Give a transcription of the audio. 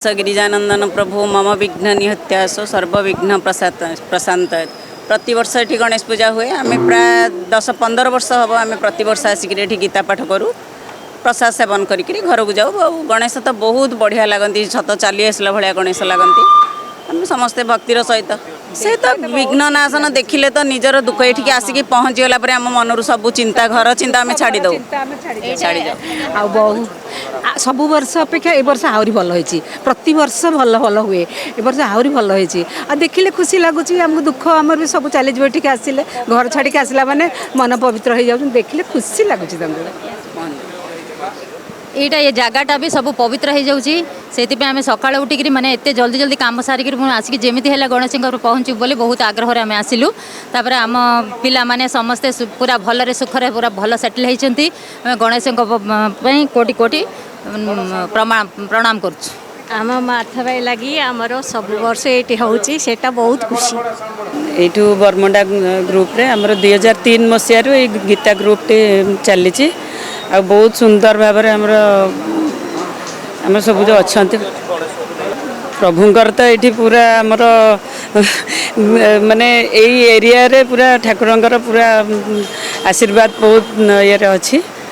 ଗିରିଜାନନ୍ଦନ ପ୍ରଭୁ ମମ ବିଘ୍ନ ନିହତ୍ୟାସ ସର୍ବବିଘ୍ନ ପ୍ରଶାନ୍ତ। ପ୍ରତିବର୍ଷ ଏଠି ଗଣେଶ ପୂଜା ହୁଏ। ଆମେ ପ୍ରାୟ 10-15 ବର୍ଷ ହେବ ଆମେ ପ୍ରତିବର୍ଷ ଆସିକିରି ଏଠି ଗୀତା ପାଠ କରୁ, ପ୍ରସାଦ ସେବନ କରିକିରି ଘରକୁ ଯାଉ। ଆଉ ଗଣେଶ ତ ବହୁତ ବଢ଼ିଆ ଲାଗନ୍ତି, ସତ ଚାଲି ଆସିଲା ଭଳିଆ ଗଣେଶ ଲାଗନ୍ତି। ଆମେ ସମସ୍ତେ ଭକ୍ତିର ସହିତ ସେ ତ ବିଘ୍ନ ନାଶନ ଦେଖିଲେ ତ ନିଜର ଦୁଃଖ, ଏଠିକି ଆସିକି ପହଞ୍ଚିଗଲା ପରେ ଆମ ମନରୁ ସବୁ ଚିନ୍ତା, ଘର ଚିନ୍ତା ଆମେ ଛାଡ଼ି ଦେଉ, ଛାଡ଼ି ଯାଉ। ଆଉ ବହୁ ସବୁ ବର୍ଷ ଅପେକ୍ଷା ଏ ବର୍ଷ ଆହୁରି ଭଲ ହେଇଛି। ପ୍ରତିବର୍ଷ ଭଲ ଭଲ ହୁଏ, ଏ ବର୍ଷ ଆହୁରି ଭଲ ହେଇଛି। ଆଉ ଦେଖିଲେ ଖୁସି ଲାଗୁଛି ଆମକୁ, ଦୁଃଖ ଆମର ବି ସବୁ ଚାଲିଯିବ। ଏଠିକି ଆସିଲେ, ଘର ଛାଡ଼ିକି ଆସିଲା ମାନେ ମନ ପବିତ୍ର ହେଇଯାଉଛି, ଦେଖିଲେ ଖୁସି ଲାଗୁଛି ତାଙ୍କୁ। ଏଇଟା ଏ ଜାଗାଟା ବି ସବୁ ପବିତ୍ର ହେଇଯାଉଛି। ସେଥିପାଇଁ ଆମେ ସକାଳୁ ଉଠିକିରି ମାନେ ଏତେ ଜଲ୍ଦି ଜଲ୍ଦି କାମ ସାରିକିରି ପୁଣି ଆସିକି ଯେମିତି ହେଲା ଗଣେଶଙ୍କ ପହଞ୍ଚିବୁ ବୋଲି ବହୁତ ଆଗ୍ରହରେ ଆମେ ଆସିଲୁ। ତାପରେ ଆମ ପିଲାମାନେ ସମସ୍ତେ ପୁରା ଭଲରେ ସୁଖରେ ପୁରା ଭଲ ସେଟଲ୍ ହେଇଛନ୍ତି। ଆମେ ଗଣେଶଙ୍କ ପାଇଁ କୋଟି କୋଟି ପ୍ରଣାମ କରୁଛୁ। ଆମ ମାଧବାଇ ଲାଗି ଆମର ସବୁ ବର୍ଷ ଏଇଠି ହେଉଛି, ସେଇଟା ବହୁତ ଖୁସି। ଏଇଠୁ ବରମୁଣ୍ଡା ଗ୍ରୁପରେ ଆମର 2003 ମସିହାରୁ ଏଇ ଗୀତା ଗ୍ରୁପଟି ଚାଲିଛି। ଆଉ ବହୁତ ସୁନ୍ଦର ଭାବରେ ଆମର ସବୁ ଯେଉଁ ଅଛନ୍ତି ପ୍ରଭୁଙ୍କର ତ ଏଇଠି ପୁରା ଆମର ମାନେ ଏଇ ଏରିଆରେ ପୁରା ଠାକୁରଙ୍କର ପୁରା ଆଶୀର୍ବାଦ ବହୁତ ଇଏରେ ଅଛି।